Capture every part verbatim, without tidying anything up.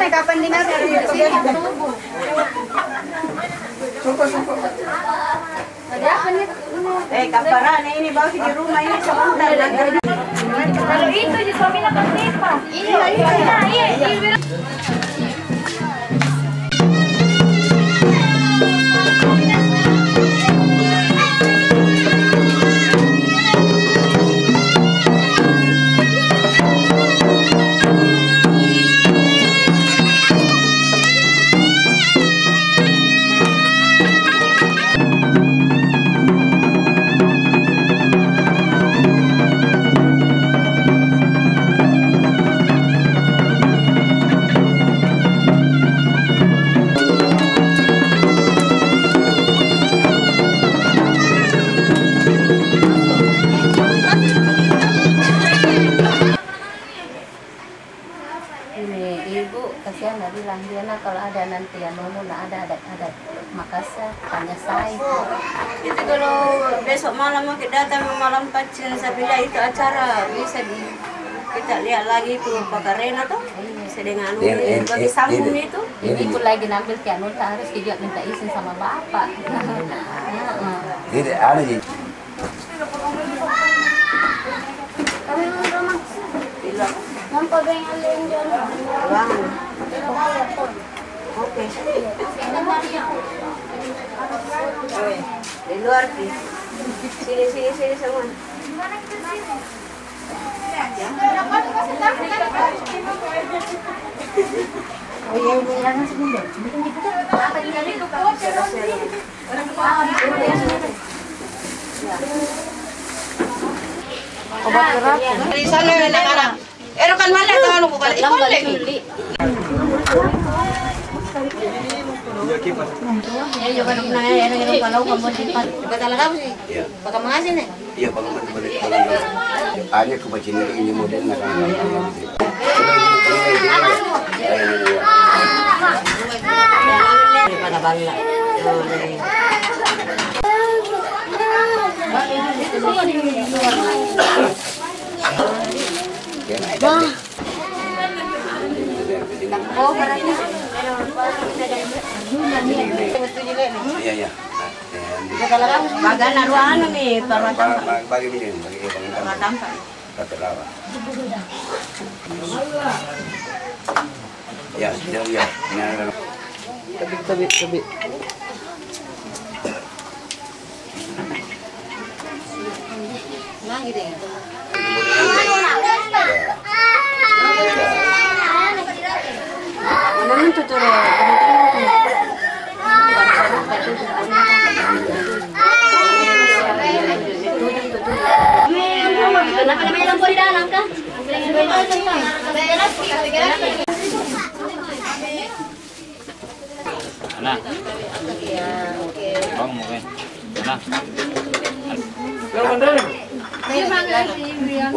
Kapan dinasih? Eh, kaparana ini bawa di rumah ini sebentar. Kalau itu di suaminya kan Iya, iya, iya. Ini ibu, kasihan na bilang dia, nah, kalau ada nanti anunu, na ada adat-adat Makassar, tanya saya. Itu kalau besok malam mungkin datang malam paccing, saya bilang itu acara bisa di, kita lihat lagi itu pakarena tuh. Sedang anu, Ini, ini, bagi ini, sambung ini, itu. Ini ini. Itu lagi nambil ke anunta harus juga minta izin sama bapak. Heeh. Jadi anu ji. Oke. Di luar, Pi. Sini, sini, sini semua. Oh iya, iya, iya, langsung dulu. Ini kan gitu, kan? Apa ini? Obat berat. Di sana, anak-anak. Ero kan mana tuh anu, bukan ikut lagi. Iya, iya, kan, nah, ero, ero, kalau kamu di, iya. Pakai mengasih nih. Iya, Bang, balik, balik, balik. Hanya ku baca ini, ini modelnya kan. Pada balla. Oh, iya. Bang. Oh, berarti. Iya, iya. Bagana rua anu mi, parua tampa. Ba-, ba-, bagi mi, bagi, eh, bagi tampa. Parua tampa. Kata lawa. Ya, ya, ya. Nah, tebik, tebik, tebik. Nah, gitu ya. Nah. Bang, mau, eh. Nah.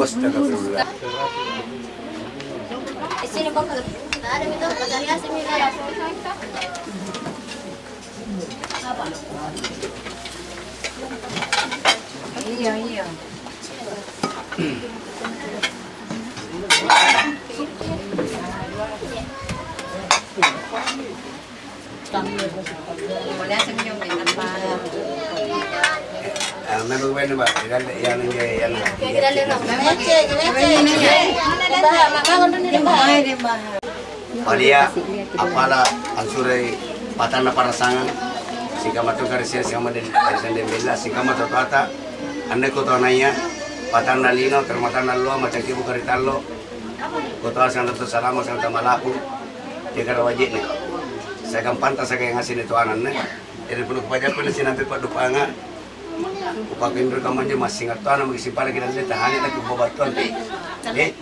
Astagfirullah. Iya, iya. Malia, appala' ansurei patanna parasangang, sikamma tau Karisia, sikamma den-, Karisia Dembella, sikamma tau toata, anne kota naya, patanna lino, termatanna alloa, macang kibu karitallo, kota sangata salama, sangata malaku, jagara waji'ne. Siagang panta siagang ngaseng toananne. Jadi punna kupajappa na sinampe paddupanga, kupakinro kamanja massing attoana maki sipara kita tanya lagi babattuan. Eh?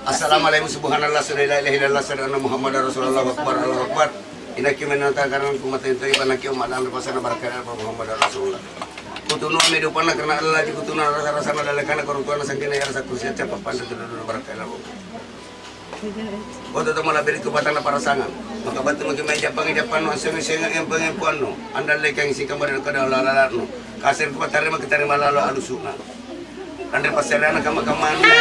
Assalamualaikum, subhanallah, la ilaha illallah, asyhadu anna Muhammadar Rasulullah, Allahu Akbar, Allahu Akbar. Inakke menang takarang kumata itu iban nakke umat dan pasana barakala Muhammadar Rasulullah. Kutunua medupanna karena Allah, kutunua rasa-rasana dalekana koruntuanna sangkina ya rasa kursi cappa panda tu dulu barakala. Boto tau mala'biri tu patanna parasangang. Maka battu maki mae jappangi jappannu, assengi senga empo-empoannu. Andallekang sikamma ri kada lalara'nu. Kasere tu patarima kitarima lalo alusu'na. Anre passereanna kamma-kammannu.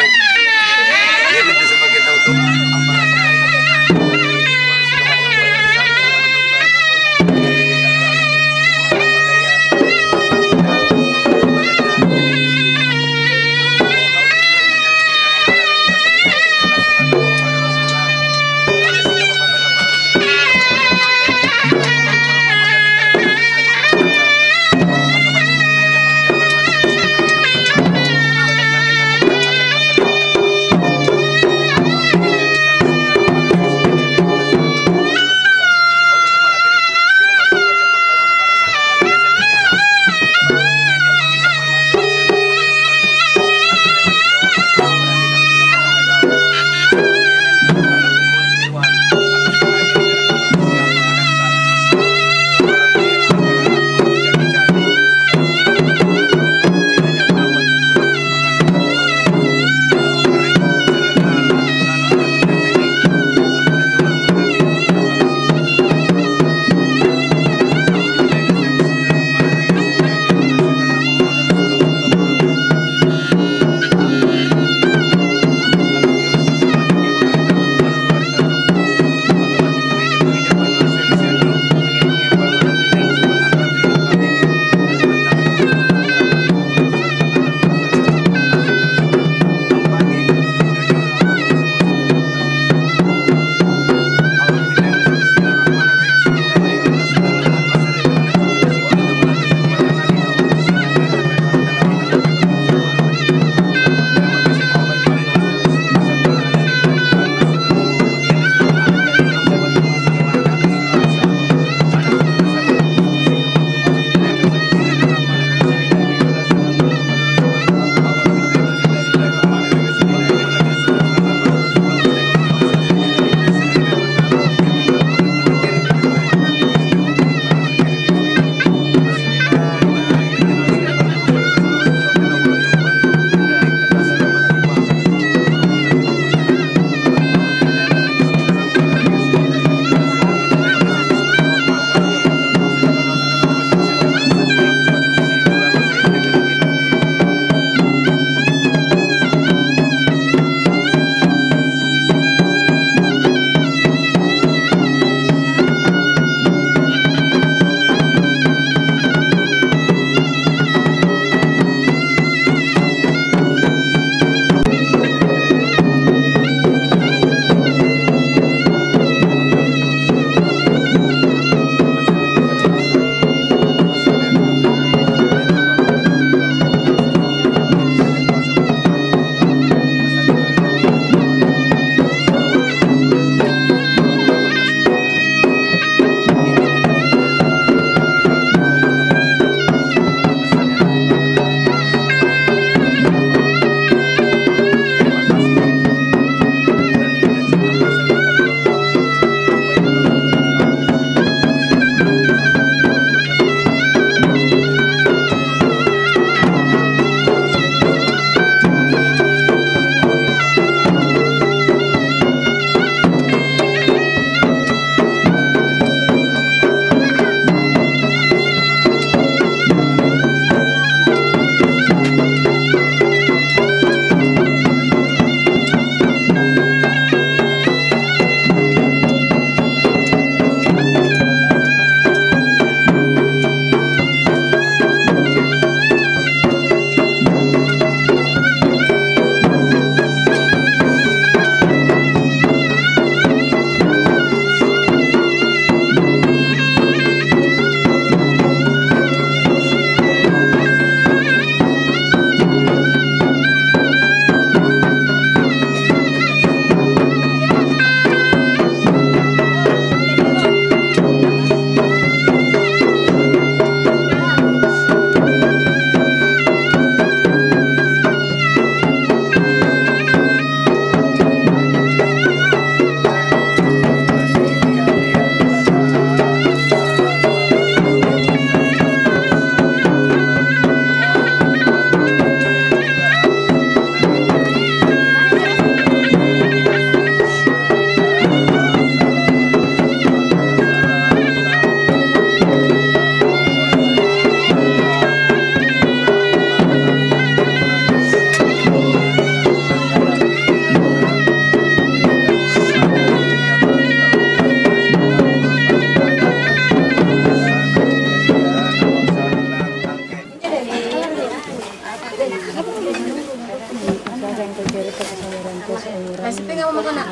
Masih pegang mau kena?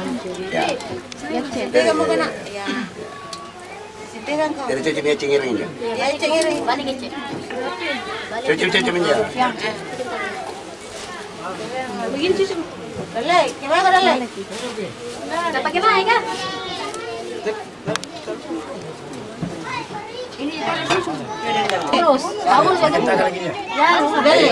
Ya. Pegang mau kena? Ya. Masih pegang kau? Dari cuci dia cengiring ya? Ya, cengiring. Cuci, cuci, cuci. Begini cuci. Dalai, gimana dalai? Dapat gimana, Kak? Terus, bagus, bagus. Ya, dalai.